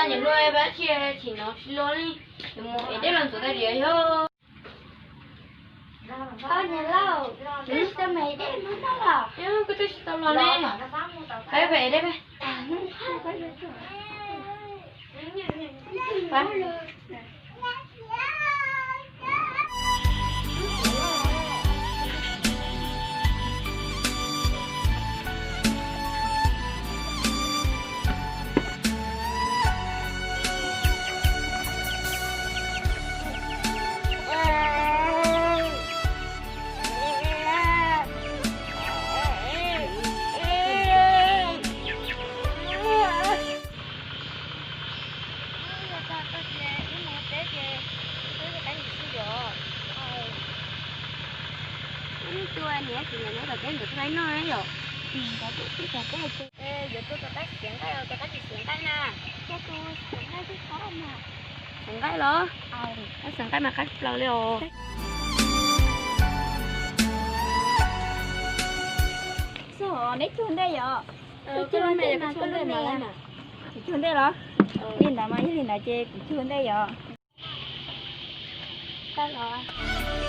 Niam hluas, pab tsis, tsis no tsis los li, mus ev dej los ntxuav tau diam yog. Niam laus, koj twb tsis tau mus ev dej mus noj los? Koj twb tsis tau los ne. Pab pem ev dej pab. Yog tag koj ces wb mus teb ces wb rov qab mus xwb yom. Wb tua niam txiv nyob tom teb ntawd rau peb noj na yom. Yuav tua rau qab xiav nqaij, rau qab tsis xiav nqaij na. Xiav nqaij los? Qab xiav nqaij mas qab plaws li os. Xub, neb cug ntej yom? Kuv cug ntej los? Li ntawd mas yog li ntawd ces kuv cug ntej yom. Tau los.